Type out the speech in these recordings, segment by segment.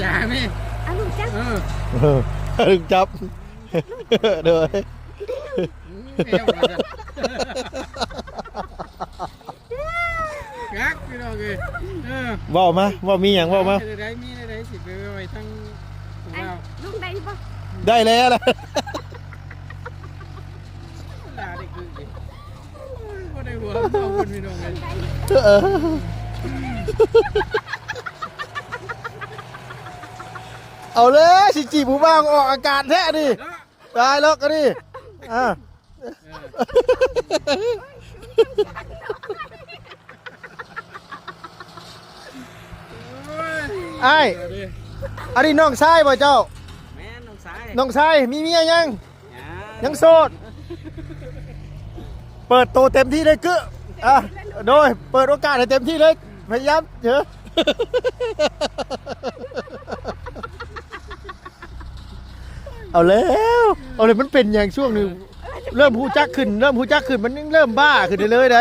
ຈາແມ່ ອາລຸງຈັບ ເອີ ອາລຸງຈັບ ໂດຍ ແມວວ່າຊັ້ນ ຄັກພີ່ນ້ອງເອີຍ ເອີ ເວົ້າມາ ເວົ້າ ມີຫຍັງເວົ້າມາ ເປັນໃດ ມີແນວໃດຊິໄປເວົ້າໃຫ້ທາງຜູ້ບ່າວ ລຸງໄດ້ຢູ່ບໍ່? ໄດ້ແລ້ວລະ ລາໄດ້ຄື ໂອ້ຍ ບໍ່ໄດ້ຫົວເວົ້າເພິ່ນພີ່ນ້ອງເອີຍ ເອີ ເອົາເລີຍ ຊິຈີບຜູ້ບ່າວອອກອາກາດແທ້ນີ້ ເນາະ ຕາຍແລ້ວກະນີ້ ອ່າ ເອີ ໂອ້ຍ ອ້າຍ ເອົາເດ້ ອັນນີ້ນ້ອງຊາຍບໍ່ເຈົ້າ? ແມ່ນ ນ້ອງຊາຍ ນ້ອງຊາຍ ມີເມຍຍັງ? ຍັງ ຍັງໂສດ ເປີດໂຕເຕັມທີ່ເລີຍ ກຶ ອ່ະ ໂດຍ ເປີດໂອກາດໃຫ້ເຕັມທີ່ເລີຍ ພະຍາຍາມເທີ ເອົາແລ້ວ ເອົາແລ້ວ ມັນເປັນຫຍັງຊ່ວງນີ້ ເລີ່ມຮູ້ຈັກຂຶ້ນ ເລີ່ມຮູ້ຈັກຂຶ້ນ ມັນຍັງເລີ່ມບ້າຂຶ້ນເລື້ອຍໆ ໃດ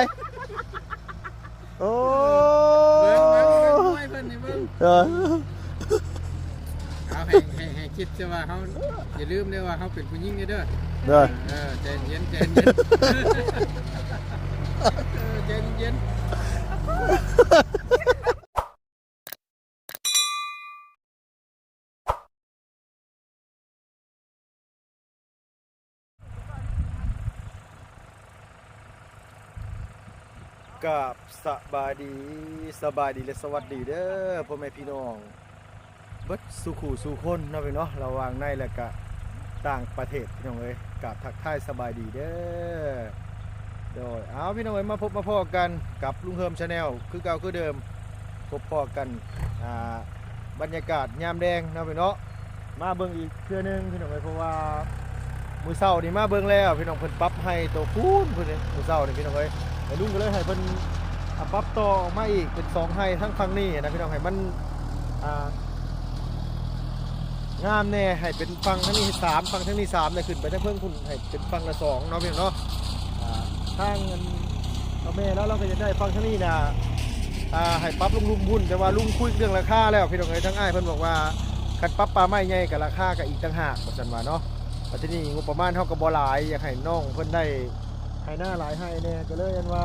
ໂອ້ ເບິ່ງ ເບິ່ງ ເບິ່ງ ເອີ ເອົາໃຫ້ ໃຫ້ ໃຫ້ຄິດຊະວ່າເຮົາ ຢ່າລືມເດີວ່າເຮົາເປັນຜູ້ຍິງເດີ ເດີ ເອີ ໃຈເຢັນ ໃຈເຢັນ ເອີ ໃຈເຢັນ. ກາບສະບາຍດີ ສະບາຍດີ ແລະ ສະຫວັດດີເດີ ພໍ່ແມ່ພີ່ນ້ອງເບິດສູ່ຄູ່ສູ່ຄົນເນາະ ພີ່ນ້ອງເນາະ ລະຫວ່າງໃນ ແລະ ກະຕ່າງປະເທດ ພີ່ນ້ອງເອີຍ ກາບທັກທາຍສະບາຍດີເດີ. ໂດຍ ເອົາ ພີ່ນ້ອງເອີຍ ມາພົບມາພໍ້ກັນກັບລຸງເຮີມ Channel ຄືເກົ່າຄືເດີມ ພົບພໍ້ກັນ ອ່າ ບັນຍາກາດຍາມແລງເນາະ ພີ່ນ້ອງເນາະ ມາເບິ່ງອີກເທື່ອໜຶ່ງ ພີ່ນ້ອງເອີຍ ເພາະວ່າມື້ເຊົ້ານີ້ມາເບິ່ງແລ້ວ ພີ່ນ້ອງ ເພິ່ນປັບໄຮ່ໂຕພຸ້ນ ພຸ້ນເດ້ ມື້ເຊົ້ານີ້ ພີ່ນ້ອງເອີຍ ແລ້ວລຸງກໍເລີຍໃຫ້ເພິ່ນ ອ່າ ປັບຕໍ່ອອກມາອີກເປັນສອງໄຮ່ທາງຝັ່ງນີ້ນະ ພີ່ນ້ອງ ໃຫ້ມັນ ອ່າ ງາມແດ່ ໃຫ້ເປັນຝັ່ງທາງນີ້ສາມ ຝັ່ງທາງນີ້ສາມ ແລ້ວຂຶ້ນໄປທາງເທິງພຸ້ນໃຫ້ເປັນຝັ່ງລະສອງເນາະ ພີ່ນ້ອງເນາະ. ອ່າ ທາງອັນ ພໍ່ແມ່ລາວ ລາວກໍຢາກໄດ້ຝັ່ງທາງນີ້ນະ ອ່າ ໃຫ້ປັບລົງລຸ່ມພຸ້ນ ແຕ່ວ່າລຸງຄຸຍເລື່ອງລາຄາແລ້ວ ພີ່ນ້ອງເອີຍ ທາງອ້າຍເພິ່ນບອກວ່າ ຄັນປັບປ່າໄມ້ໃຫຍ່ກໍລາຄາກໍອີກຕ່າງຫາກ ວ່າຊັ້ນວ່າເນາະ. ແລ້ວທີນີ້ງົບປະມານເຮົາກໍບໍ່ຫຼາຍ ຢາກໃຫ້ນ້ອງເພິ່ນໄດ້ໄຮ່ນາຫຼາຍໄຮ່ແດ່ ກໍເລີຍອັນວ່າ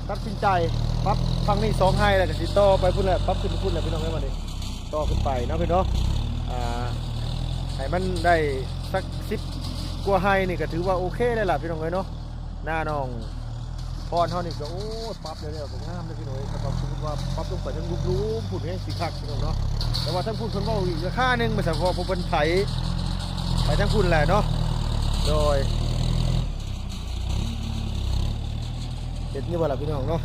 ຕັດສິນໃຈປັບຝັ່ງນີ້ສອງໄຮ່ ແລ້ວກໍຊິຕໍ່ໄປພຸ້ນແຫຼະ ປັບຂຶ້ນໄປພຸ້ນແຫຼະ ພີ່ນ້ອງເອີຍ ບາດນີ້ຕໍ່ຂຶ້ນໄປເນາະ ພີ່ນ້ອງເນາະ. ອ່າ ໃຫ້ມັນໄດ້ສັກສິບກວ່າໄຮ່ນີ້ກໍຖືວ່າໂອເຄແລ້ວລະ ພີ່ນ້ອງເອີຍເນາະ. ໜ້າໜອງພອນເຮົານີ້ກໍ ໂອ້ຍ ປັບແລ້ວໆ ກໍງາມເດ້ ພີ່ນ້ອງເອີຍ. ຄັນວ່າສົມມຸດວ່າປັບລົງໄປທາງລຸ່ມໆ ພຸ້ນແຮງຊິຄັກ ພີ່ນ້ອງເນາະ ແຕ່ວ່າທາງພຸ້ນເພິ່ນເວົ້າອີກລາຄາໜຶ່ງ ມັນສະເພາະເພິ່ນໄຖໄປທາງພຸ້ນແຫຼະເນາະ. ໂດຍ ເຫັນຢູ່ບໍ່ລະ ພີ່ນ້ອງເນາະ?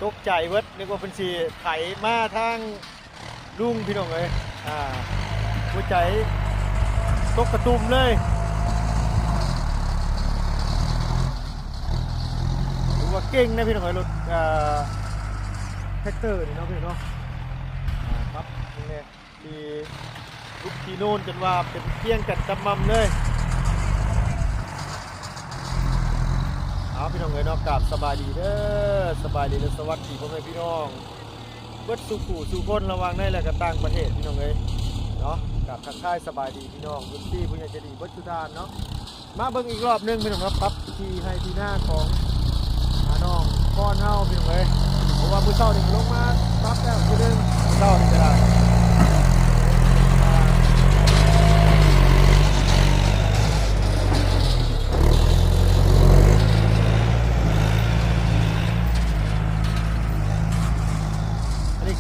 ຕົກໃຈເບິດ ນຶກວ່າເພິ່ນຊິໄຖມາທາງ ລຸງ ພີ່ນ້ອງເອີຍ ອ່າ ຫົວໃຈຕົກກະຕຸ່ມເລີຍ. ຖືວ່າເກັ່ງນະ ພີ່ນ້ອງເອີຍ ລົດ ອ່າ ແທັກເຕີນີ້ເນາະ ພີ່ນ້ອງເນາະ. ອ່າ ປັບເບິ່ງແດ່ ທີ່ລຸກທີ່ໂນນ ຈົນວ່າເປັນພຽງກັນຈຳໝ່ຳເລີຍ. ເອົາ ພີ່ນ້ອງເອີຍເນາະ ກາບສະບາຍດີເດີ ສະບາຍດີ ແລະ ສະຫວັດດີ ພໍ່ແມ່ພີ່ນ້ອງ ເບິດສູ່ຄູ່ສູ່ຄົນ ລະຫວ່າງໃນ ແລະ ກະຕ່າງປະເທດ ພີ່ນ້ອງເອີຍເນາະ. ກະທັກທາຍສະບາຍດີພີ່ນ້ອງ ເອັຟຊີ ຜູ້ໃຫຍ່ໃຈດີເບິດສູ່ທ່ານເນາະ. ມາເບິ່ງອີກລອບໜຶ່ງ ພີ່ນ້ອງເນາະ ປັບທີ່ໄຮ່ທີ່ນາຂອງ ອ່າ ນ້ອງພອນເຮົາ ພີ່ນ້ອງເອີຍ ເພາະວ່າມື້ເຊົ້ານີ້ກໍລົງມາປັບແລ້ວເທື່ອໜຶ່ງ ເຊົ້ານີ້ກໍໄດ້. ອ່າ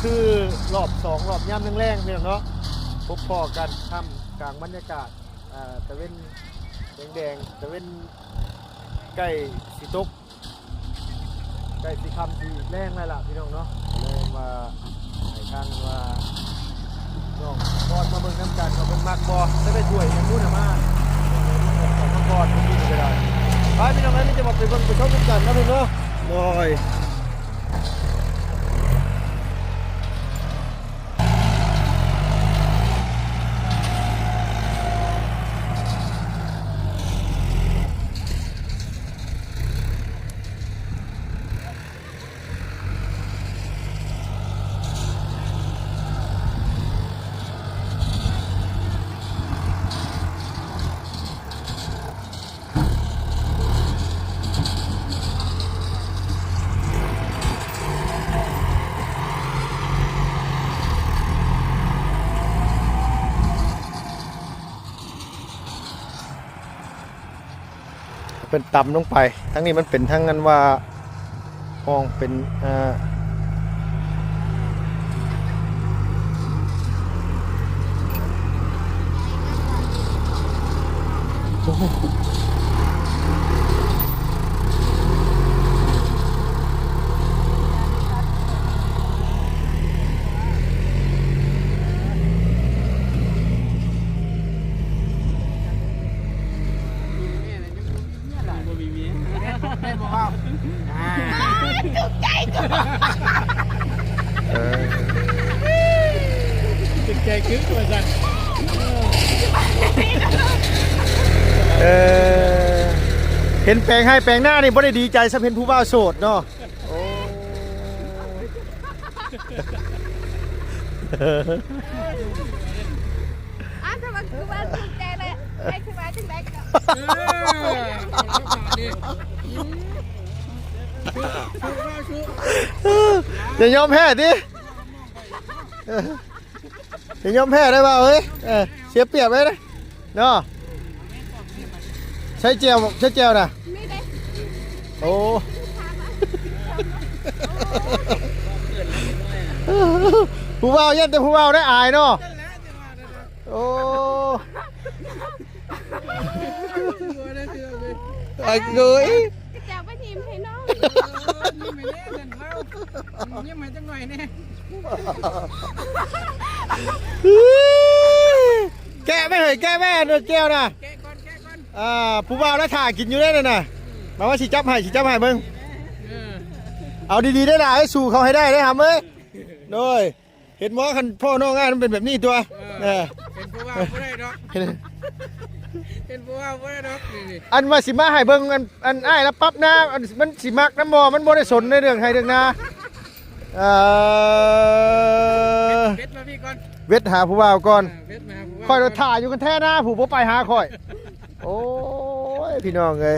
ຄືລອບສອງ ລອບຍາມແລງໆ ພີ່ນ້ອງເນາະ ພົບພໍ້ກັນທ່າມກາງບັນຍາກາດ ອ່າ ຕາເວັນແດງໆ ຕາເວັນໃກ້ຊິຕົກ ໃກ້ຊິຄ່ຳຊິແລງແລ້ວລະພີ່ນ້ອງເນາະ ກໍເລີຍວ່າໃຫ້ທາງວ່ານ້ອງກ່ອນມາເບິ່ງນຳກັນວ່າເພິ່ນມັກບໍ່ ຈະໄດ້ຖ້ວຍຫຍັງພຸ້ນນະມາ ມາກ່ອນເມື່ອກີ້ນີ້ກໍໄດ້ ໄປພີ່ນ້ອງເອີຍ ມີແຕ່ວ່າໄປເບິ່ງໄປຊົມນຳກັນເນາະພີ່ນ້ອງເນາະ ໂດຍ. ເພິ່ນຕຳລົງໄປ ທາງນີ້ມັນເປັນທາງອັນວ່າ ຫ້ອງເປັນ ເອີ ແມ່ນບໍ່ເວົ້າ ອ່າ ຖືກໃຈ ເອີ ຖືກໃຈຄືວ່າຊັ້ນ ເອີ ເຫັນແປງໄຮ່ແປງນານີ້ບໍ່ໄດ້ດີໃຈສ່ຳເຫັນຜູ້ບ່າວໂສດເນາະ ໂອ້ ອ້າວ ແຕ່ວ່າຄືວ່າຖືກໃຈແຫຼະ ໃຫ້ຄືວ່າຈັ່ງໃດກໍ ເອີ ເອົາລະບາດນີ້ ສູ້ໆ ຢ່າຍອມແພ້ຕິ ຢ່າຍອມແພ້ໄດ້ບ່າວເອີຍ ເອີ ເສຍປຽບໄວ້ເດ້ ເນາະ ໃສ່ແຈ່ວ ໃສ່ແຈ່ວນະ ໂອ້ ຜູ້ບ່າວຢ້ານແຕ່ຜູ້ບ່າວໄດ້ອາຍເນາະ ໂອ້ ອາໂກຍ ກະຈາກໄປຍິ້ມໃຫ້ນ້ອງ ຍິ້ມໃຫ້ແນ່ ຍິ້ມໃຫ້ຈັກໜ່ອຍແນ່ ແກະໄວ້ເຮີ້ຍ ແກະໄວ້ອັນແຈ່ວນະ ແກະກ່ອນ ແກະກ່ອນ ອ່າ ຜູ້ບ່າວລະຖ້າກິນຢູ່ເດ້ນັ້ນນະ ມາວ່າຊິຈັບໃຫ້ ຊິຈັບໃຫ້ເບິ່ງ ເອີ ເອົາດີໆເດີຫຼ້າເອີຍ ສູ້ເຂົາໃຫ້ໄດ້ເດີຫຳເອີຍ ໂດຍ ເຫັນບໍ່ ຄັນພໍ່ນ້ອງອ້າຍມັນເປັນແບບນີ້ຕົວະ ເອີ ເອີ ເຫັນຜູ້ວ່າບໍ່ໄດ້ດອກ ເຫັນ ເຫັນຜູ້ວ່າບໍ່ໄດ້ດອກ ນີ້ໆ ອັນວ່າຊິມາໃຫ້ເບິ່ງ ອັນ ອັນອ້າຍລະປັບນາ ອັນ ມັນຊິມັກນຳບໍ່ ມັນບໍ່ໄດ້ສົນໃນເລື່ອງໄຮ່ເລື່ອງນາ ເອີ ເວັດ ເວັດມາພີ່ກ່ອນ ເວັດຫາຜູ້ບ່າວກ່ອນ ເອີ ເວັດມາຫາຜູ້ບ່າວ ຂ້ອຍລະຖ້າຢູ່ຄັນແທ້ນາ ຜູ້ບໍ່ໄປຫາຂ້ອຍ ໂອ້ຍ ພີ່ນ້ອງເອີຍ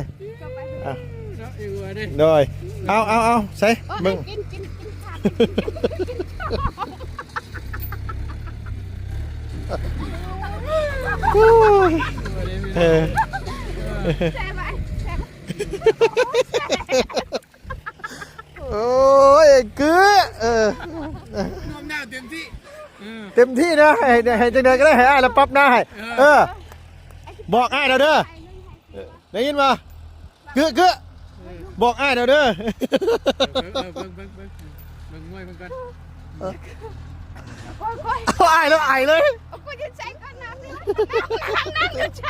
ອ່ະ ເນາະ ອີກວ່າເດ້ ໂດຍ ເອົາ ເອົາ ເອົາ ໃສ່ ໂອ້ຍ ເບິ່ງ ກິນ ກິນ ກິນ ກິນ ເອີ ແຊບ ແຊບ ໂອ້ຍ ກື້ ເອີ ນ້ອມໜ້າເຕັມທີ່ ເອີ ເຕັມທີ່ນະ ໃຫ້ ໃຫ້ຈັ່ງໃດກໍໄດ້ ໃຫ້ອ້າຍລະປັບນາໃຫ້ ເອີ ເອີ ບອກອ້າຍລະເດີ ໄດ້ຍິນບໍ່? ກຶ ກຶ ບອກອ້າຍແລ້ວເດີ ເອີ ເອີ ເບິ່ງ ເບິ່ງ ເບິ່ງ ເບິ່ງມວຍເບິ່ງກ່ອນ ເອີ ໂອ້ຍ ໂອ້ຍ ອ້າຍແລ້ວ ອາຍເລີຍ ໂອ້ຍ ຢູ່ໃສກ່ອນ ນ້ຳ ນ້ຳ ນ້ຳ ນ້ຳ ຢູ່ໃສ ໂ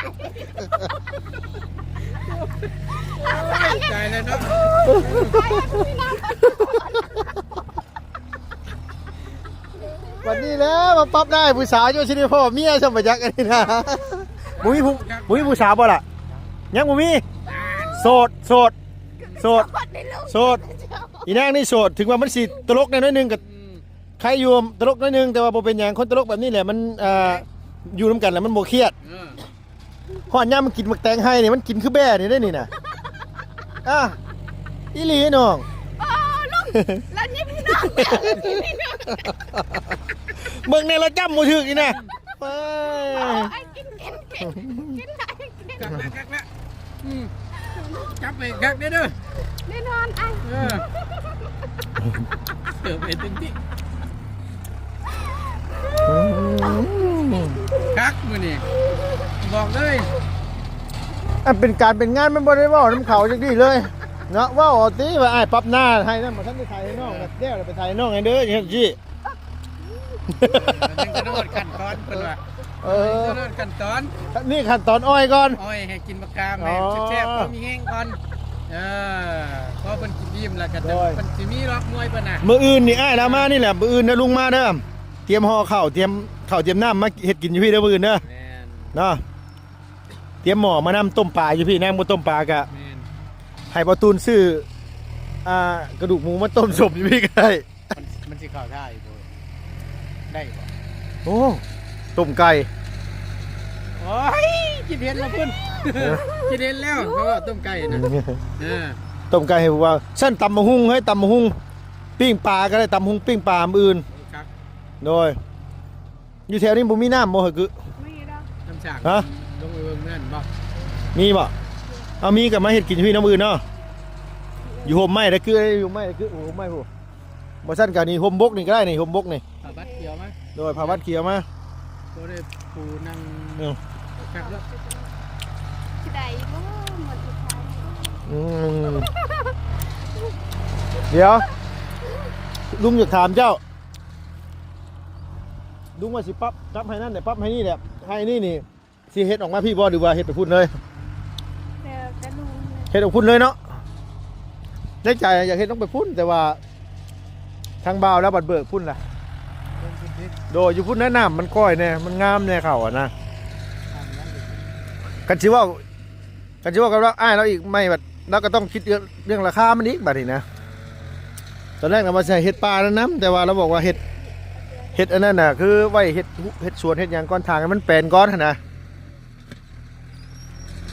ອ້ຍ ຕາຍແລ້ວເນາະ ຕາຍແລ້ວ ມີນ້ຳ ບັດນີ້ແຫຼະ ມາປັບໄດ້ຜູ້ສາວ ຢູ່ຊິໄດ້ພໍ່ເມຍຊ່ຳບໍ່ຈັກ ອັນນີ້ນະ ບໍ່ມີຜູ້ ບໍ່ມີຜູ້ສາວບໍ່ລະ? ຍັງບໍ່ມີ ໂສດ ໂສດ ໂສດ ໂສດ ອີນາງນີ້ໂສດ ເຖິງວ່າມັນຊິຕະຫຼົກແດ່ໜ້ອຍໜຶ່ງກໍ ອືມ ໄຄຢູ່ ຕະຫຼົກໜ້ອຍໜຶ່ງ ແຕ່ວ່າບໍ່ເປັນຫຍັງ ຄົນຕະຫຼົກແບບນີ້ແຫຼະ ມັນ ອ່າ ຢູ່ນຳກັນແລ້ວມັນບໍ່ຄຽດ ເອີ ຮອດຍາມມັນກິນໝາກແຕງໄຮ່ນີ້ ມັນກິນຄືແບ້ນີ້ເດ້ນີ້ນະ ອ່າ ອີ່ຫຼີນ້ອງ ໂອ້ ລຸງ ລະຍິ້ມໃຫ້ນ້ອງ ເບິ່ງແນ່ ລະຈ້ຳບໍ່ຖືກນີ້ນະ ເອີ ໂອ້ຍ ກິນ ກິນ ກິນ ກິນ ຄັກແລ້ວ ຄັກແລ້ວ ອືມ ຈັບໄປຄັກເດີ ເດີ ແນ່ນອນ ອ້າຍ ເອີ ເສີບໃຫ້ເຕັມທີ່ ມື້ນີ້ ບອກເລີຍ ອັນເປັນການເປັນງານມັນບໍ່ໄດ້ເວົ້ານຳເຂົາຈັກດີເລີຍເນາະ. ເວົ້າເອົາຕິວ່າອ້າຍປັບນາໃຫ້ນັ້ນ ບໍ່ທັນໄດ້ໄຖໃຫ້ນ້ອງ ແລ້ວໄປໄຖໃຫ້ນ້ອງແດ່ເດີ ຈັ່ງຊີ້. ເອີ ຍັງບໍ່ຮອດຂັ້ນຕອນເພິ່ນວ່າ ເອີ ຍັງບໍ່ຮອດຂັ້ນຕອນ ນີ້ຂັ້ນຕອນອ້ອຍກ່ອນ ອ້ອຍໃຫ້ກິນບັກຂາມ ອໍ ໃຫ້ແຊບໆ ພໍມີແຮງກ່ອນ. ເອີ ພໍເພິ່ນກິນອີ່ມແລ້ວກໍ ໂດຍ ເພິ່ນຊິມີດອກມວຍເພິ່ນນະ. ມື້ອື່ນນີ້ອ້າຍລາວມານີ້ແຫຼະ ມື້ອື່ນນະລຸງມາເດີ ຕຽມຫໍ່ເຂົ້າ ຕຽມເຂົ້າຕຽມນ້ຳມາເຮັດກິນຢູ່ພີ້ເດີ ມື້ອື່ນເດີ. ແມ່ນ ເນາະ ຕຽມໝໍ້ມານຳ ຕົ້ມປາຢູ່ພີ້ ນາງບໍ່ຕົ້ມປາກະ ແມ່ນ ໃຫ້ບ່າວຕູນຊື້ ອ່າ ກະດູກໝູມາຕົ້ມສົມຢູ່ພີ້ກໍໄດ້. ມັນ ມັນຊິເຂົ້າທ່າຢູ່ບໍ່? ໄດ້ບໍ່? ໂອ້ ຕົ້ມໄກ່ ໂອ້ຍ ຄິດເຫັນແລ້ວພຸ້ນ ເອີ ຄິດເຫັນແລ້ວ ເພາະວ່າຕົ້ມໄກ່ນະ ເອີ ຕົ້ມໄກ່ໃຫ້ຜູ້ບ່າວ. ຊັ້ນຕຳບັກຫຸ່ງເຮີ້ຍ ຕຳບັກຫຸ່ງ ປີ້ງປາກໍໄດ້ ຕຳບັກຫຸ່ງ ປີ້ງປາມື້ອື່ນ. ໂອ້ ຄັກ ໂດຍ ຢູ່ແຖວນີ້ບໍ່ມີນ້ຳບໍ່ເຮີ້ຍກຶ? ມີດອກ ນ້ຳສ້າງ ຮະ? ລົງໄປເບິ່ງນັ້ນບໍ່? ມີບໍ່? ເອົາ ມີກໍມາເຮັດກິນຢູ່ພີ້ນຳອື່ນເນາະ ຢູ່ຮົ່ມໄມ້ໄດ້ຄື ຢູ່ຮົ່ມໄມ້ໄດ້ຄື ໂອ້ ຮົ່ມໄມ້ພຸ້ນ. ບໍ່ຊັ້ນກໍນີ້ ຮົ່ມບົກນີ້ກໍໄດ້ນີ້ ຮົ່ມບົກນີ້ ຜ້າບັດຂຽວມາ ໂດຍ ຜ້າບັດຂຽວມາ ບໍ່ໄດ້ປູນັ່ງ ເອີ ຄັກເນາະ ຊິໄດ້ບໍ່? ໝົດສຸດທ້າຍ ອືມ ດຽວ ລຸງຢາກຖາມເຈົ້າ ລຸງວ່າຊິປັບ ປັບໃຫ້ນັ້ນແຫຼະ ປັບໃຫ້ນີ້ແຫຼະ ໃຫ້ນີ້ນີ້ ຊິເຮັດອອກມາພີ້ບໍ່ ຫຼືວ່າເຮັດໄປພຸ້ນເລີຍ? ແຕ່ ແຕ່ລຸງ ເຮັດອອກພຸ້ນເລີຍເນາະ. ໃນໃຈຢາກເຮັດລົງໄປພຸ້ນ ແຕ່ວ່າທາງບ່າວລາວບັດເບີກພຸ້ນລະ ເບິ່ງພຸ້ນຕິ ໂດຍ ຢູ່ພຸ້ນແຫຼະ ນ້ຳມັນກ້ອຍແດ່ ມັນງາມແດ່ ເຂົ້າຫັ້ນນະ. ຄັນຊິເວົ້າ ຄັນຊິເວົ້າກັບລາວ ອ້າຍລາວອີກໃໝ່ ບັດລາວກໍຕ້ອງຄິດເລື່ອງ ເລື່ອງລາຄາມັນອີກບັດນີ້ນະ. ຕອນແລກນະວ່າຊິໃຫ້ເຮັດປ່ານັ້ນນຳ ແຕ່ວ່າລາວບອກວ່າເຮັດ ເຮັດອັນນັ້ນນະ ຄືໄວ້ເຮັດ ເຮັດສວນເຮັດຫຍັງກ່ອນ ຖາງໃຫ້ມັນແປນກ່ອນຫັ້ນນະ.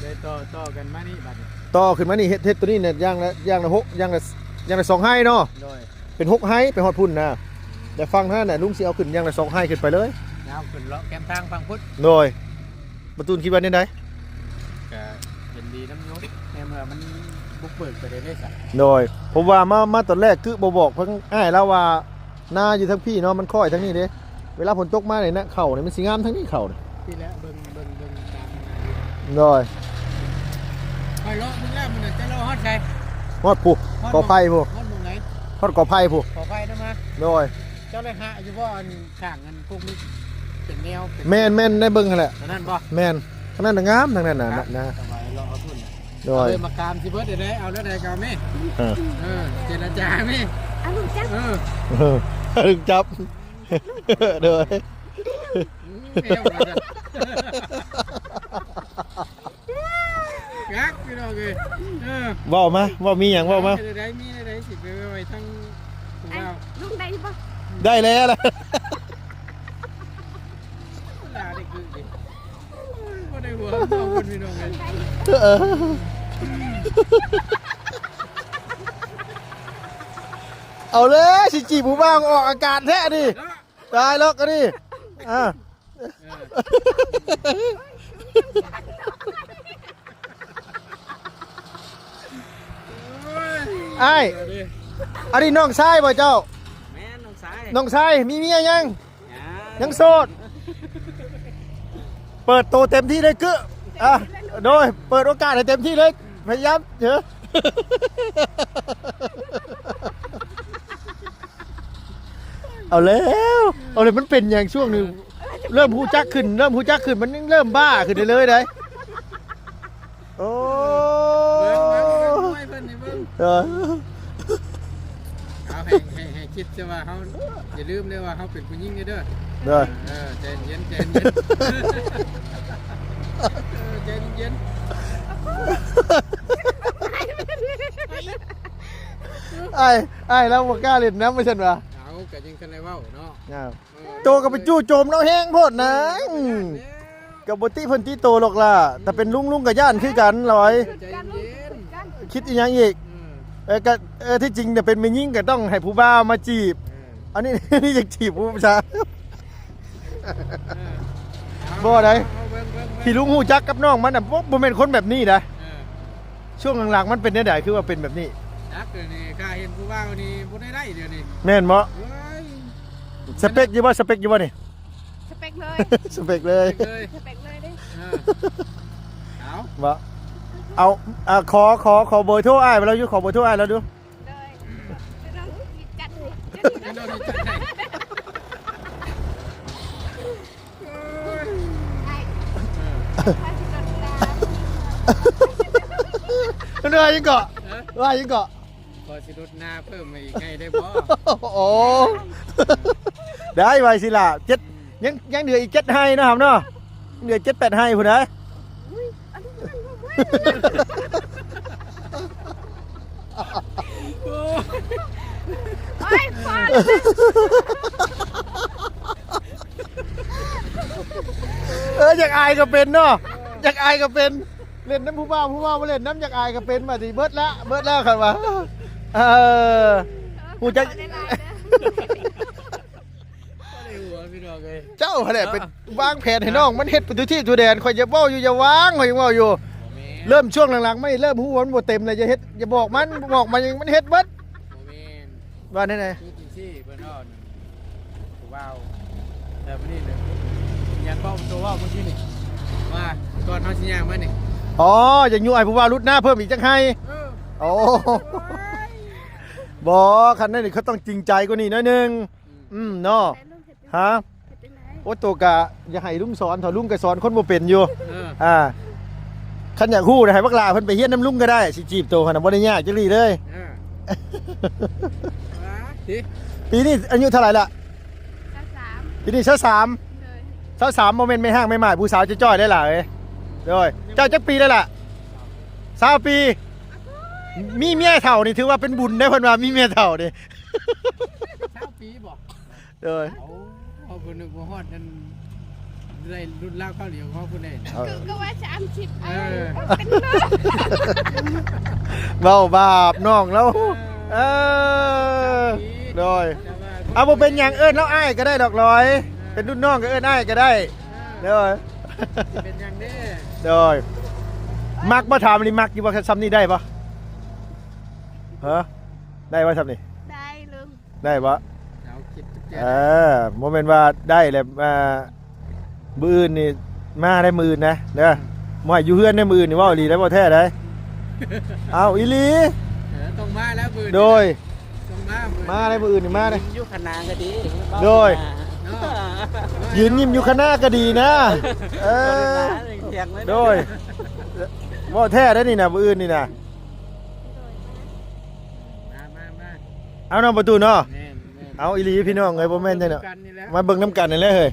ເລີຍຕໍ່ ຕໍ່ກັນມານີ້ບັດນີ້ ຕໍ່ຂຶ້ນມານີ້ ເຮັດ ເຮັດໂຕນີ້ນະ ຢ່າງລະ ຢ່າງລະຫົກ ຢ່າງລະ ຢ່າງລະສອງໄຮ່ເນາະ ໂດຍ ເປັນຫົກໄຮ່ ໄປຮອດພຸ້ນນະ ແລ້ວຝັ່ງນັ້ນນະ ລຸງຊິເອົາຂຶ້ນຢ່າງລະສອງໄຮ່ຂຶ້ນໄປເລີຍ ຍາວຂຶ້ນເລາະແຄມທາງຝັ່ງພຸ້ນ ໂດຍ. ບ່າວຕູນຄິດວ່າແນວໃດ? ກະເຫັນດີນຳຢູ່ ໃນເມື່ອມັນບຸກເບີກໄປເດ້ ເດ້ຊະ ໂດຍ. ເພາະວ່າມາ ມາຕອນແລກຄືບໍ່ບອກເພິ່ນ ອ້າຍລາວວ່າ ນາຢູ່ທາງພີ້ເນາະ ມັນຄ້ອຍທາງນີ້ເດ້ ເວລາຝົນຕົກມານີ້ນະ ເຂົ້ານີ້ມັນຊິງາມທາງນີ້ ເຂົ້ານີ້ ພີ້ແຫຼະ ເບິ່ງ ເບິ່ງ ເບິ່ງຕາມນະ ໂດຍ. ຂ້ອຍເລາະເບິ່ງແລ້ວ ມື້ນັ້ນເຈົ້າເລາະຮອດໃສ? ຮອດພຸ້ນ ຮອດ ກໍໄຜ່ພຸ້ນ ຮອດໝ່ອງໃດ? ຮອດກໍໄຜ່ພຸ້ນ ກໍໄຜ່ນຳມາ ໂດຍ. ເຈົ້າໄດ້ຫາຢູ່ບໍ່ ອັນ ຂ້າງອັນພວກນີ້ເປັນແນວ ເປັນ ແມ່ນໆ ໄດ້ເບິ່ງຫັ້ນແຫຼະ ອັນນັ້ນບໍ່? ແມ່ນ ທາງນັ້ນນະງາມ ທາງນັ້ນນະ ງາມນະ ສະບາຍເລາະເອົາພຸ້ນນະ ໂດຍ. ເອົາເລີຍ ໝາກຂາມຊິເບິດແລ້ວ ເອົາແນວໃດກໍເອົາແມ່ ເອີ ເອີ ເຈລະຈາແມ່ ອາລຸງຈັບ ເອີ ອາລຸງຈັບ ໂດຍ ແມວວ່າຊັ້ນ ຄັກ ພີ່ນ້ອງເອີຍ ເອີ ເວົ້າມາ ເວົ້າມີຫຍັງເວົ້າມາ ມີແນວໃດ ມີແນວໃດຊິໄປໄວ້ທາງຜູ້ບ່າວ ລຸງໄດ້ຢູ່ບໍ່? ໄດ້ແລ້ວລະ ລາໄດ້ຄື ບໍ່ໄດ້ຫົວເນາະ ພີ່ນ້ອງເອີຍ ເອີ ເອົາເລີຍ ຊິຈີບຜູ້ບ່າວອອກອາກາດແທ້ນີ້ ເນາະ ຕາຍແລ້ວກະນີ້ ອ່າ ເອີ ໂອ້ຍ ອ້າຍ ອັນນີ້ນ້ອງຊາຍບໍ່ເຈົ້າ? ແມ່ນ ນ້ອງຊາຍ ນ້ອງຊາຍ ມີເມຍຍັງ? ຍັງ ຍັງໂສດ ເປີດໂຕເຕັມທີ່ເລີຍ ກຶ ອ່ະ ໂດຍ ເປີດໂອກາດໃຫ້ເຕັມທີ່ເລີຍ ພະຍາຍາມເດີ ເອົາແລ້ວ ເອົາແລ້ວ ມັນເປັນຫຍັງຊ່ວງນີ້ ເລີ່ມຮູ້ຈັກຂຶ້ນ ເລີ່ມຮູ້ຈັກຂຶ້ນ ມັນຍັງເລີ່ມບ້າຂຶ້ນເລື້ອຍໆ ໄດ໋ ໂອ້ ເບິ່ງ ເບິ່ງ ເບິ່ງ ເອີ ເອົາໃຫ້ ໃຫ້ ໃຫ້ຄິດຊະວ່າເຮົາ ຢ່າລືມເດີວ່າເຮົາເປັນຜູ້ຍິງເດີ ເດີ ເອີ ໃຈເຢັນ ໃຈເຢັນ ເອີ ໃຈເຢັນ ອ້າຍ ອ້າຍລາວບໍ່ກ້າຫຼິ້ນນຳວ່າຊັ້ນຫວາ ເອົາ ກະຍັງທັນໄດ້ເວົ້າເນາະ ໂຕກໍໄປຈູ່ໂຈມລາວແຮງໂພດນາ ອືມ ກໍບໍ່ຕິເພິ່ນຕິໂຕຫຼອກຫຼ້າ ຖ້າເປັນລຸງ ລຸງກໍຢ້ານຄືກັນລອຍ ໃຈເຢັນ ຄິດອີ່ຫຍັງອີກ ເອີ ເອີ ກໍ ເອີ ທີ່ຈິງນະເປັນແມ່ຍິງກໍຕ້ອງໃຫ້ຜູ້ບ່າວມາຈີບ ເອີ ອັນນີ້ ນີ້ຢາກຈີບຜູ້ຊາຍ ເອີ ບໍ່ໄດ໋ ເອົາເບິ່ງ ເບິ່ງ ເບິ່ງ ທີ່ລຸງຮູ້ຈັກກັບນ້ອງມັນນະ ບໍ່ ບໍ່ແມ່ນຄົນແບບນີ້ນະ ເອີ ຊ່ວງຫຼັງໆມັນເປັນແນວໃດ ຄືວ່າເປັນແບບນີ້ ຈັກດຽວນີ້ ຂ້າເຫັນຜູ້ບ່າວນີ້ບໍ່ໄດ້ໄດ້ດຽວນີ້ ແມ່ນບໍ່? ເອີຍ ສະເປັກຢູ່ບໍ່? ສະເປັກຢູ່ບໍ່ນີ້? ສະເປັກ ເລີຍ ສະເປັກເລີຍ ເລີຍ ສະເປັກເລີຍເດ້ ເອີ ເອົາ ບໍ່ ເອົາ ອ່າ ຂໍ ຂໍ ຂໍເບີໂທອ້າຍລາວຢູ່ ຂໍເບີໂທອ້າຍລາວດູ ໂດຍ ເອີ ເອີ ເພິ່ນວ່າຫຍັງເກາະ ເອີ ວ່າຫຍັງເກາະ ຂໍຊິຫຼຸດໜ້າເພີ່ມມາອີກໃຫ້ໄດ້ບໍ່? ໂອ້ ໄດ້ໄວຊິລະ ເຈັດ ຍັງ ຍັງເຫຼືອອີກເຈັດໄຮ່ເນາະ ເນາະ ເຫຼືອເຈັດແປດໄຮ່ພຸ້ນນະ ໂອ້ຍ ພໍແລ້ວ ເອີ ຢາກອາຍກໍເປັນເນາະ ຢາກອາຍກໍເປັນ ເລ່ນນຳຜູ້ບ່າວ ຜູ້ບ່າວມາເລ່ນນຳ ຢາກອາຍກໍເປັນ ບາດນີ້ເບິດລະ ເບິດແລ້ວຄັນວ່າ ເອີ ຮູ້ຈັກ ບໍ່ໄດ້ຫົວ ພີ່ນ້ອງເອີຍ ເຈົ້າຫັ້ນແຫຼະ ເອີ ໄປວາງແຜນໃຫ້ນ້ອງມັນເຮັດໄປທົ່ວທີບທົ່ວແດນ ຂ້ອຍຢ່າເວົ້າຢູ່ ຢ່າວາງ ຂ້ອຍຍັງເວົ້າຢູ່ ບໍ່ແມ່ນ ເລີ່ມຊ່ວງຫຼັງໆ ມານີ້ເລີ່ມຮູ້ວ່າມັນບໍ່ເຕັມແລ້ວ ຢ່າເຮັດ ຢ່າບອກມັນ ບອກມັນ ມັນເຮັດເບິດ ບໍ່ແມ່ນ ວ່າແນວໃດ ຄືຈັ່ງຊີ້ເພິ່ນເວົ້າ ຜູ້ບ່າວ ແຕ່ມື້ນີ້ເລີຍ ຍັງເວົ້າໂຕເວົ້າເມື່ອກີ້ນີ້ ວ່າກ່ອນເຮົາຊິຍ່າງມານີ້ ອໍ ຢາກຍູ້ໃຫ້ຜູ້ບ່າວຫຼຸດໜ້າເພີ່ມອີກຈັກໄຮ່ ເອີ ໂອ້ ບໍ່ ຄັນນັ້ນນີ້ເຂົາຕ້ອງຈິງໃຈກວ່ານີ້ໜ້ອຍໜຶ່ງ ອືມ ອືມ ເນາະ ແມ່ນລູກເຮັດ ຮະ ເຮັດຈັ່ງໃດ ໂອ້ ໂຕກະຢາກໃຫ້ລຸງສອນ ເຖົ້າລຸງກະສອນຄົນບໍ່ເປັນຢູ່ ເອີ ອ່າ ຄັນຢາກຮູ້ນະ ໃຫ້ບັກຫຼ້າເພິ່ນໄປຮຽນນຳລຸງກໍໄດ້ ຊິຈີບໂຕຫັ້ນນະ ບໍ່ໄດ້ຍາກຈັກດີ້ເລີຍ ເອີ ຫວາ ຕິ ປີນີ້ອາຍຸເທົ່າໃດລະ? ຊາວສາມ ປີນີ້ຊາວສາມ ໂດຍ ຊາວສາມ ບໍ່ແມ່ນແມ່ຮ້າງແມ່ໝ້າຍ ຜູ້ສາວຈ່ອຍໆ ຫຼາຍໆ ເອີຍ ໂດຍ ເຈົ້າຈັກປີແລ້ວລະ? ຊາວປີ ມີເມຍເຖົ້ານີ້ຖືວ່າເປັນບຸນເດ້ ເພິ່ນວ່າມີເມຍເຖົ້ານີ້ ຊາວປີບໍ? ໂດຍ ເອົາ ເຮົາກໍນຶກວ່າຮອດນັ້ນ ໄດ້ລຸ້ນລາວເກົາຫຼີຂອງເຮົາພຸ້ນເດ້ ເອີ ກໍ ກໍວ່າສາມສິບ ເອີ ເອີ ເປັນເນາະ ເວົ້າບາບນ້ອງລາວ ເອີ ເອີ ໂດຍ ເອົາ ບໍ່ເປັນຫຍັງ ເອີ້ນລາວອ້າຍກໍໄດ້ດອກຫຼອຍ ເອີ ເປັນລຸ້ນນ້ອງກໍເອີ້ນອ້າຍກໍໄດ້ ເອີ ໂດຍ ຊິເປັນຫຍັງເດ້ ໂດຍ ມັກບໍ່ ຖາມນີ້ ມັກຢູ່ບໍ່ ສ່ຳນີ້ໄດ້ບໍ່? ຮະ ໄດ້ບໍ່ສ່ຳນີ້? ໄດ້ລຸງ ໄດ້ບໍ່? ເອົາຄິດ ເອີ ບໍ່ແມ່ນວ່າໄດ້ແລ້ວ ອ່າ ມື້ອື່ນນີ້ມາໄດ້ ມື້ອື່ນນະເດີ ບໍ່ໃຫ້ຢູ່ເຮືອນໄດ້ ມື້ອື່ນນີ້ ເວົ້າອີ່ຫຼີໄດ໋ ເວົ້າແທ້ໄດ໋ ເອົາອີ່ຫຼີ ເອີ ຕ້ອງມາແລ້ວມື້ອື່ນ ໂດຍ ຕ້ອງມາມື້ອື່ນ ມາໄດ້ ມື້ອື່ນນີ້ມາໄດ້ ຢູ່ຄະນາກໍດີ ໂດຍ ເນາະ ຢືນຍິ້ມຢູ່ຄະນາກໍດີນະ ເອີ ໂດຍ ເວົ້າແທ້ໄດ໋ນີ້ນະ ມື້ອື່ນນີ້ນະ ມາ ມາ ມາ ເອົາເນາະ ປະຕູເນາະ ແມ່ນ ເອົາອີ່ຫຼີພີ່ນ້ອງເອີຍ ບໍ່ແມ່ນຫຍັງດອກ ມາເບິ່ງນຳກັນນີ້ແຫຼະເຮີ້ຍ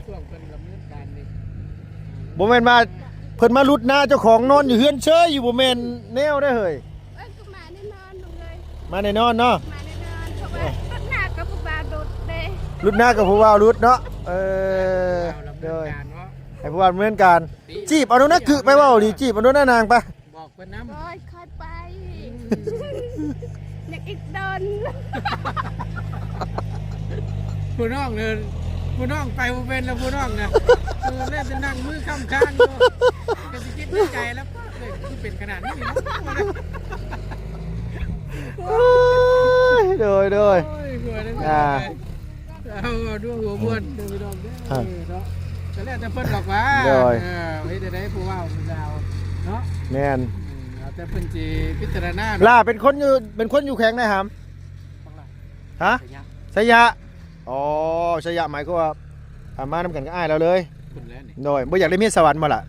ບໍ່ແມ່ນວ່າເພິ່ນມາຫຼຸດນາເຈົ້າຂອງນອນຢູ່ເຮືອນເຊີຍຢູ່ ບໍ່ແມ່ນແນວໃດເຮີ້ຍ ເອີ ກໍມາແນ່ນອນເລີຍ ມາແນ່ນອນເນາະ ມາແນ່ນອນ ເພາະວ່າຫຼຸດນາກັບຜູ້ບ່າວຫຼຸດເດ້ ຫຼຸດນາກັບຜູ້ບ່າວຫຼຸດເນາະ ເອີ ໂດຍ ໃຫ້ຜູ້ບ່າວດຳເນີນການ ຈີບເອົາໂດນນະ ກຶໄປເວົ້າດີ ຈີບເອົາໂດນນະນາງໄປ ບອກເພິ່ນນຳ ໂອ້ຍ ຄ່ອຍໄປ ອືມ ຍັງອີກດົນ ຜູ້ນ້ອງເດີ ຜູ້ນ້ອງໄປບໍ່ເປັນແລ້ວ ຜູ້ນ້ອງນະ ເອີ ແລ້ວແຕ່ນັ່ງມືຄ້ຳຄ້າງຢູ່ ກໍຊິຄິດໃນໃຈແລ້ວ ເອີຍ ຄືເປັນຂະໜາດນີ້ເນາະ ໂອ້ຍ ໂດຍ ໂດຍ ໂອ້ຍ ຫົວເດີ ອ່າ ເອົາ ເອົາດ້ວຍຫົວມ່ວນເດີພີ່ນ້ອງເດີ ອ່າ ເນາະ ກໍແລ້ວແຕ່ເພິ່ນດອກວ່າ ໂດຍ ເອີ ເຮັດຈັ່ງໃດຜູ້ເວົ້າຜູ້ລາວເນາະ ແມ່ນ ອືມ ແລ້ວແຕ່ເພິ່ນຊິພິຈາລະນາເນາະ ຫຼ້າເປັນຄົນຢູ່ ເປັນຄົນຢູ່ແຂວງໃດຫາມ? ບັກຫຼ້າ ຮະ? ໄຊຍະ ໄຊຍະ ອໍ ໄຊຍະ ໝາຍຄວາມວ່າ ອ່າ ມານຳກັນກັບອ້າຍລາວເລີຍ ພຸ້ນແຫຼະນີ້ ໂດຍ ບໍ່ຢາກໄດ້ເມຍສະຫວັນບໍ່ລະ?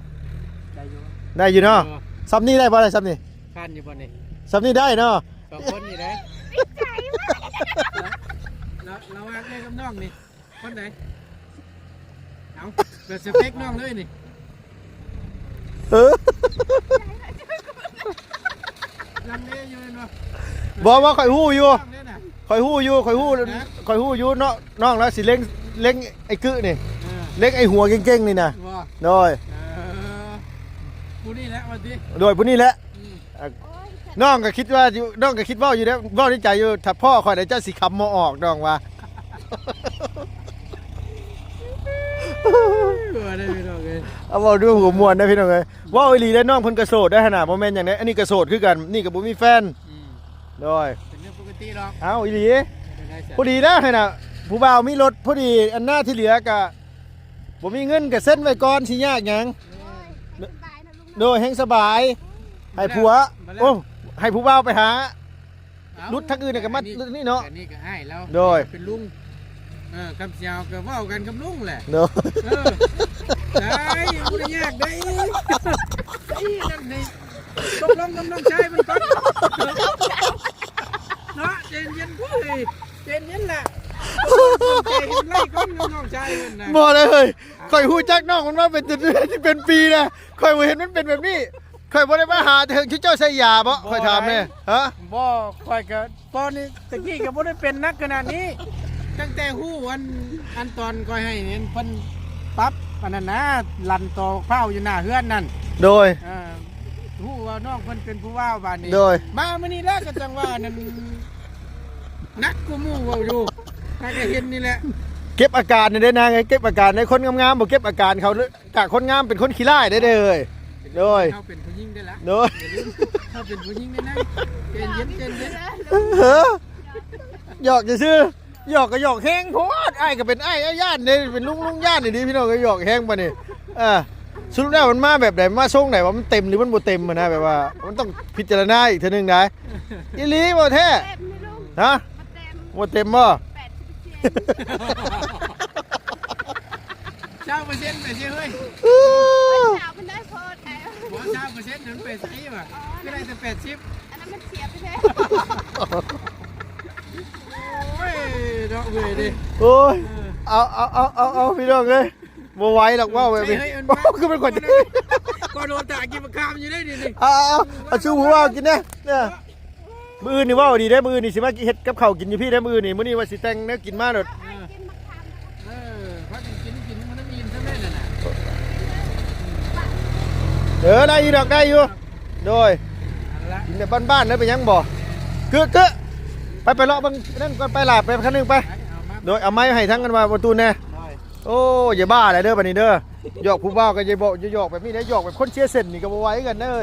ໄດ້ຢູ່ ໄດ້ຢູ່ເນາະ ເອີ ສ່ຳນີ້ໄດ້ບໍ່ລະ ສ່ຳນີ້? ຜ່ານຢູ່ບໍ່ນີ້? ສ່ຳນີ້ໄດ້ເນາະ ສອງຄົນນີ້ໄດ້ ລະ ລະຫວ່າງເອື້ອຍກັບນ້ອງນີ້ ຄົນໃດ? ເອົາ ແບບສະເປັກນ້ອງເລີຍນີ້ ເອີ ລັງເລຢູ່ແມ່ນບໍ່? ບໍ່ ບໍ່ ຂ້ອຍຮູ້ຢູ່ ຂ້ອຍຮູ້ຢູ່ ຂ້ອຍຮູ້ ຮະ? ຂ້ອຍຮູ້ຢູ່ເນາະ ນ້ອງລາວຊິເລັງ ເລັງໄອ້ກຶນີ້ ເອີ ເລັງໄອ້ຫົວເກັ່ງໆນີ້ນະ ບໍ່? ໂດຍ ເອີ ຜູ້ນີ້ແຫຼະວ່າຕິ ໂດຍ ຜູ້ນີ້ແຫຼະ ອືມ ອ່າ ນ້ອງກໍຄິດວ່າຢູ່ ນ້ອງກໍຄິດເວົ້າຢູ່ເດ້ ເວົ້າໃນໃຈຢູ່ ຖ້າພໍ້ຂ້ອຍແລ້ວເຈົ້າຊິຄຳບໍ່ອອກ ນ້ອງວ່າ ວ່າໄດ້ພີ່ນ້ອງເອີຍ ເອົາ ເວົ້າດ້ວຍຫົວມ່ວນເດ້ພີ່ນ້ອງເອີຍ ເວົ້າອີ່ຫຼີເດ້ ນ້ອງເພິ່ນກໍໂສດໄດ້ຫັ້ນນະ ບໍ່ແມ່ນຫຍັງເດ້ ອັນນີ້ກໍໂສດຄືກັນ ນີ້ກໍບໍ່ມີແຟນ ອືມ ໂດຍ ເປັນເລື່ອງປົກກະຕິດອກ ເອົ້າ ອີ່ຫຼີ ເປັນໄດ້ຊະ ພໍດີແລ້ວຫັ້ນນະ ຜູ້ບ່າວມີລົດພໍດີ ອັນໜ້າທີ່ເຫຼືອກໍ ບໍ່ມີເງິນກໍເຊັນໄວ້ກ່ອນ ຊິຍາກຫຍັງ. ໂດຍ ແຮງສະບາຍ ໃຫ້ຜົວ ໂອ້ ໃຫ້ຜູ້ບ່າວໄປຫາ ເອົ້າ ຫຼຸດທາງອື່ນກໍມາຫຼຸດນີ້ເນາະ. ອັນນີ້ກໍອ້າຍລາວ ໂດຍ ເປັນລຸງ. ເອີ ຄຳສຽວກໍເວົ້າກັນກັບລຸງແຫຼະ. ໂດຍ ເອີ ໄດ້ ບໍ່ໄດ້ຍາກໄດ້. ໄດ້ນັ້ນນີ້ ຕົກລົງກັບນ້ອງຊາຍມັນກ່ອນເນາະ. ໃຈເຢັນເວີຍ ໃຈເຢັນລະ ໃຈເຢັນໄລ່ກ່ອນກັບນ້ອງຊາຍມັນນະ. ບໍ່ເລີຍເຮີ້ຍ ຂ້ອຍຮູ້ຈັກນ້ອງມັນມາເປັນ ເປັນປີນະ ຂ້ອຍບໍ່ເຫັນມັນເປັນແບບນີ້. ຂ້ອຍບໍ່ໄດ້ມາຫາເຖິງເຈົ້າໃສ່ຢາບໍ່? ຂ້ອຍຖາມແດ່. ຮະ? ບໍ່ ຂ້ອຍກໍ ຕອນນີ້ຕະກີ້ກໍບໍ່ໄດ້ເປັນໜັກຂະໜາດນີ້. ຕັ້ງແຕ່ຮູ້ອັນ ອັນຕອນຂ້ອຍໃຫ້ເພິ່ນປັບອັນນັ້ນນະ ລັນຕໍພາວຢູ່ໜ້າເຮືອນນັ້ນ. ໂດຍ ເອີ ຮູ້ວ່ານ້ອງເພິ່ນເປັນຜູ້ບ່າວບາດນີ້. ໂດຍ ມາມື້ນີ້ແຫຼະກໍຈັ່ງວ່ານັ້ນ ໜັກກວ່າໝູ່ເວົ້າຢູ່. ຫາກໍເຫັນນີ້ແຫຼະ ເກັບອາການນີ້ເດ້ນາງເອີຍ ເກັບອາການເດ້. ຄົນງາມໆບໍ່ເກັບອາການເຂົາ ກະຄົນງາມເປັນຄົນຂີ້ລ້າຍເດ້ເດີ. ໂດຍ ເຮົາເປັນຜູ້ຍິງເດ້ລະ. ໂດຍ ຢ່າລືມ ເຮົາເປັນຜູ້ຍິງເດ້ນະ. ໃຈເຢັນ ໃຈເຢັນ. ເອີ ຫຍອກຊື່ໆ ຫຍອກກໍຫຍອກແຮງໂພດ. ອ້າຍກໍເປັນອ້າຍ ອ້າຍຢ້ານເດ້ ເປັນລຸງ ລຸງຢ້ານອີ່ຫຼີ ພີ່ນ້ອງເອີຍ. ຫຍອກແຮງປານນີ້ ເອີ ສະຫຼຸບແລ້ວມັນມາແບບໃດ? ມາຊົງໃດວະ? ມັນເຕັມ ຫຼື ມັນບໍ່ເຕັມຫັ້ນນະ ແບບວ່າມັນຕ້ອງພິຈາລະນາອີກເທື່ອໜຶ່ງໄດ໋. ອີ່ຫຼີບໍ່ແທ້? ເຕັມຢູ່ລຸງ. ຮະ? ບໍ່ເຕັມ. ບໍ່ເຕັມບໍ່? ແປດສິບເປີເຊັນ. ຊາວເປີເຊັນໄປຊິເຮີ້ຍ. ໂອ້ຍ ຊາວມັນໄດ້ໂພດແທ້. ບໍ່ ຊາວເປີເຊັນນັ້ນໄປໃສວະ? ອໍ ຄືໄດ້ແຕ່ແປດສິບ ອັນນັ້ນມັນເສຍໄປແລ້ວ. ໂອ້ຍ ເນາະເມື່ອຍເດ້. ໂອ້ຍ ເອີ ເອົາ ເອົາ ເອົາ ເອົາ ເອົາ ພີ່ນ້ອງເອີຍ ບໍ່ໄຫວດອກເວົ້າແບບນີ້. ໃຊ່ເຮີ້ຍ ມັນ ໂອ້ ຄືເປັນຄົນ ກໍໂດນຕາກິນມະຂາມຢູ່ເດ້ນີ້. ເອົາ ເອົາ ເອົາ ເອົາ ຊູຜູ້ບ່າວກິນແດ່. ມື້ອື່ນນີ້ເວົ້າດີເດ້ ມື້ອື່ນນີ້ຊິມາເຮັດກັບເຂົ້າກິນຢູ່ພີ້ເດ້. ມື້ອື່ນນີ້ ມື້ນີ້ວ່າຊິແຕ່ງແນວກິນມາໂລດ. ເອີ ເອີ ພາກັນກິນ ກິນມັນມີສຳເລັດນັ້ນນະ. ເອີ ໄດ້ຢູ່ດອກ ໄດ້ຢູ່. ໂດຍ ນັ້ນລະ ກິນແບບບ້ານໆເດີ ເປັນຫຍັງບໍ່? ກຶກ ກຶກ ໄປ ໄປເລາະເບິ່ງນັ້ນກ່ອນ ໄປຫຼາບໄປຄັນໜຶ່ງໄປ. ໄປ ເອົາມາ ໂດຍ ເອົາໄມ້ໃຫ້ທາງອັນວ່າປະຕູແດ່. ໂດຍ ໂອ້ ຢ່າບ້າຫຼາຍເດີບາດນີ້ເດີ. ຫຍອກຜູ້ບ່າວກໍຢ່າບອກ ຢ່າຫຍອກແບບນີ້ເດ້ ຫຍອກແບບຄົນເສຍເສັ້ນນີ້ກໍບໍ່ໄຫວຄືກັນເດີ.